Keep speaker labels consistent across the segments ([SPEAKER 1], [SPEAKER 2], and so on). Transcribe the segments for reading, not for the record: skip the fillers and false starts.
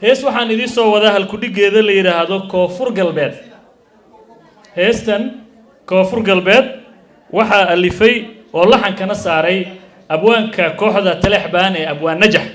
[SPEAKER 1] Hees waxaan idiin soo wadaa halkudhigeeda la yidhaahdo Koonfur Galbeed. Heestan Koonfur Galbeed waxaa alifay oo laxankana saaray abwaanka kooxda Taleex Baan ee Abwaan Najax.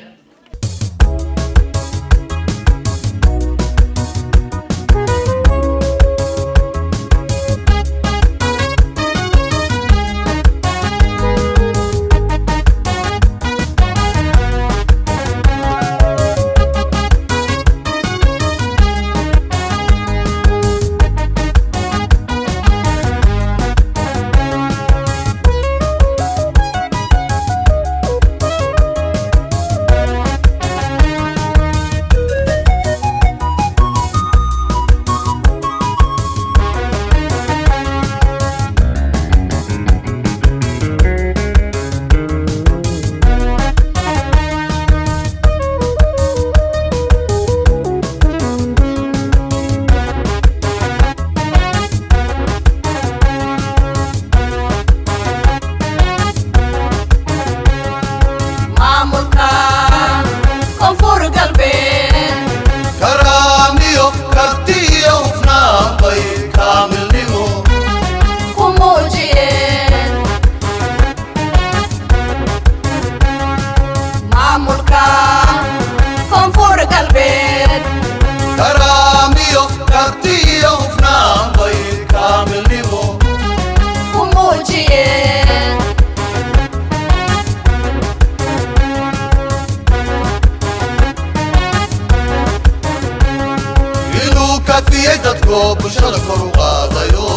[SPEAKER 2] Maamulka Koonfur Galbeed.
[SPEAKER 3] Karaamiyo kartiyo hufnaan bay kaamilnimo
[SPEAKER 2] ku muujiyeen maamulka Koonfur Galbeed.
[SPEAKER 3] Karaamiyo kartiyo hufnaan bay kaamilnimo
[SPEAKER 2] ku muujiyeen.
[SPEAKER 3] Inuu kafiyey dadko bulshada kor u qaadayo,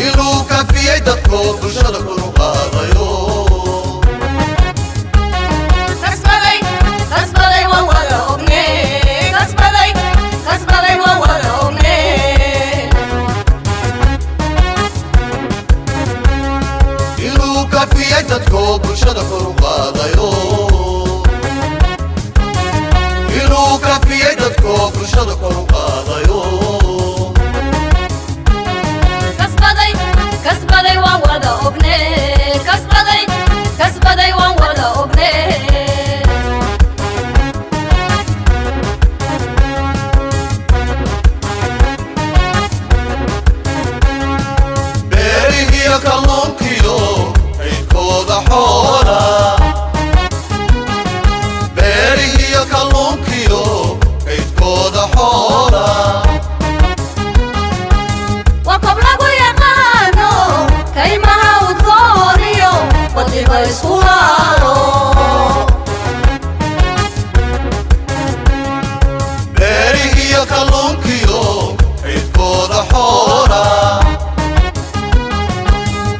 [SPEAKER 3] inuu kafiyey dadko bulshada kor u qaadayo.
[SPEAKER 2] Kasbaday, kasbaday, waan wada ogne. Kasbaday, kasbaday, waan wada ogne.
[SPEAKER 3] Inuu kafiyey dadko bulshada kor u qaadayo, inuu kafiyey dadko bulshada kor u qaadayo.
[SPEAKER 2] Kasbaday, kasbaday, waan wada ogne. Kasbaday, kasbaday, waan wada ogne.
[SPEAKER 3] Beerihiyo kalluunkiyo kaydkooda xoola, beerihiyo kalluunkiyo kaydkooda xoola.
[SPEAKER 2] Waa kob lagu yaqaano kaymaha udgooniyo wadiba isku haalo.
[SPEAKER 3] Beerihiyo kalluunkiyo kaydkooda xoola,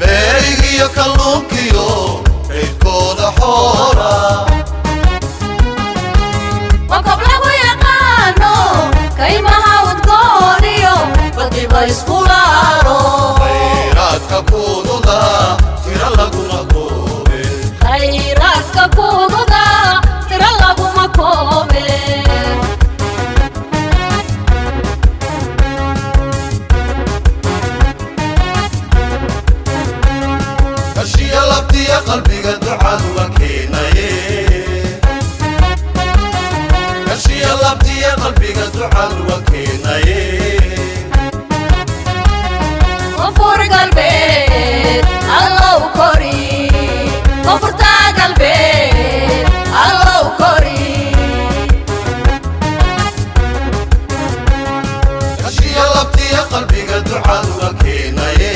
[SPEAKER 3] beerihiyo kalluunkiyo kaydkooda xoola.
[SPEAKER 2] Waa kob lagu yaqaano kaymaha udgooniyo wadiba isku haalo.
[SPEAKER 3] Khayraadka kududa tira laguma koobe.
[SPEAKER 2] Khayraadka kududa tira laguma koobe.
[SPEAKER 3] Kashiya labtiya qalbiga ducaduga keenaye, kashiya labtiya qalbiga ducaduga keenaye.
[SPEAKER 2] Koonfur Galbeed Allow kori, Koonfurta Galbeed Allow kori.
[SPEAKER 3] Kashiya labtiya qalbiga ducaduga keenaye,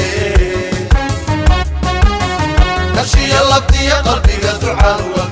[SPEAKER 3] kashiya labtiya qalbiga ducaduga.